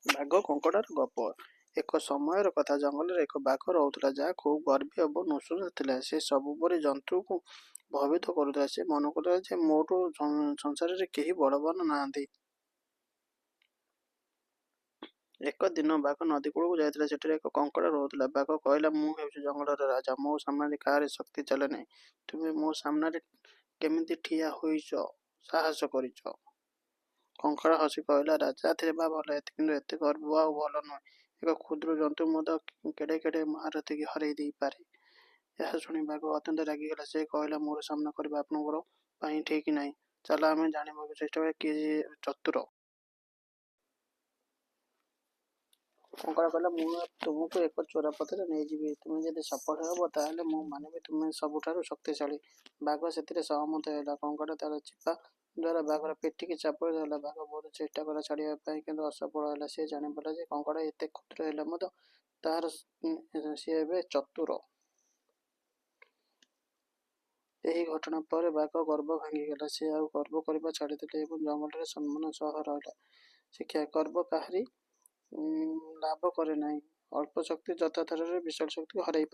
ବାଘ କଙ୍କଡ଼ାର ଗପ। ଏକ ସମୟର କଥା, ଜଙ୍ଗଲରେ ଏକ ବାଘ ରହୁଥିଲା, ଯାହା ଖୁବ୍ ଗର୍ବୀ ଏବଂ ନୃଶଂସ ଥିଲା। ସେ ସବୁପରି ଜନ୍ତୁଙ୍କୁ ଭୟଭୀତ କରୁଥିଲା। ସେ ମନେ କରୁଥିଲା ଯେ ମୋଠୁ ସଂସାରରେ କେହି ବଳବାନ ନାହାନ୍ତି। ଏକ ଦିନ ବାଘ ନଦୀ କୂଳକୁ ଯାଇଥିଲା। ସେଠାରେ ଏକ କଙ୍କଡ଼ା ରହୁଥିଲା। ବାଘ କହିଲା, "ମୁଁ ହେଉଛି ଜଙ୍ଗଲର ରାଜା। ମୋ ସାମ୍ନାରେ କାହାରି ଶକ୍ତି ଚାଲେ ନାହିଁ। ତୁମେ ମୋ ସାମ୍ନାରେ କେମିତି ଠିଆ ହୋଇବାକୁ ସାହସ କରିଛ?" କଙ୍କଡ଼ା ହସି କହିଲା, "ରାଜା ହେବା ଭଲ, କିନ୍ତୁ ଏତେ ଗର୍ବ ଆଉ ଭଲ ନୁହେଁ। ଏକ କ୍ଷୁଦ୍ର ଜନ୍ତୁ ମଧ୍ୟ କେଡ଼େ କେଡ଼େ ମହାରଥୀଙ୍କୁ ହରାଇ ଦେଇପାରେ।" ଏହା ଶୁଣି ବାଘ ଅତ୍ୟନ୍ତ ରାଗିଗଲା। ସେ କହିଲା, "ମୋର ସାମ୍ନା କରିବା ଆପଣଙ୍କ ପାଇଁ ଠିକ୍ ନୁହେଁ। ଚାଲ, ଆମେ ଜାଣିବାକୁ ଚେଷ୍ଟା କରିବା କିଏ ଚତୁର।" କଙ୍କଡ଼ା କହିଲା, "ମୁଁ ତୁମକୁ ଏକ ଚୋରା ପଥରେ ନେଇଯିବି। ତୁମେ ଯଦି ସଫଳ ହେବ, ତାହେଲେ ମୁଁ ମାନିବି ତୁମେ ସବୁଠାରୁ ଶକ୍ତିଶାଳୀ।" ବାଘ ସେଥିରେ ସହମତ ହେଲା। କଙ୍କଡ଼ା ତା'ର ଚିପା ଦ୍ୱାରା ବାଘର ପିଠିକୁ ଚାପୁଡ଼ା ଦେଲା। ବାଘ ବହୁତ ଚେଷ୍ଟା କଲା ଛାଡ଼ିବା ପାଇଁ, କିନ୍ତୁ ଅସଫଳ ହେଲା। ସେ ଜାଣିପାରିଲା ଯେ କଙ୍କଡ଼ା ଏତେ କ୍ଷୁଦ୍ର ହେଲେ ମଧ୍ୟ ସେ ଚତୁର। ଏହି ଘଟଣା ପରେ ବାଘର ଗର୍ବ ଭାଙ୍ଗିଗଲା। ସେ ଆଉ ଗର୍ବ କରିବା ଛାଡ଼ିଦେଲା ଏବଂ ଜଙ୍ଗଲରେ ସମ୍ମାନର ସହ ରହିଲା। ଶିକ୍ଷା: ଗର୍ବ କାହାରି ଲାଭ କରେ ନାହିଁ। ଅଳ୍ପ ଶକ୍ତି ଯଥାର୍ଥରେ ବିଶାଳ ଶକ୍ତିକୁ ହରାଇପାରେ।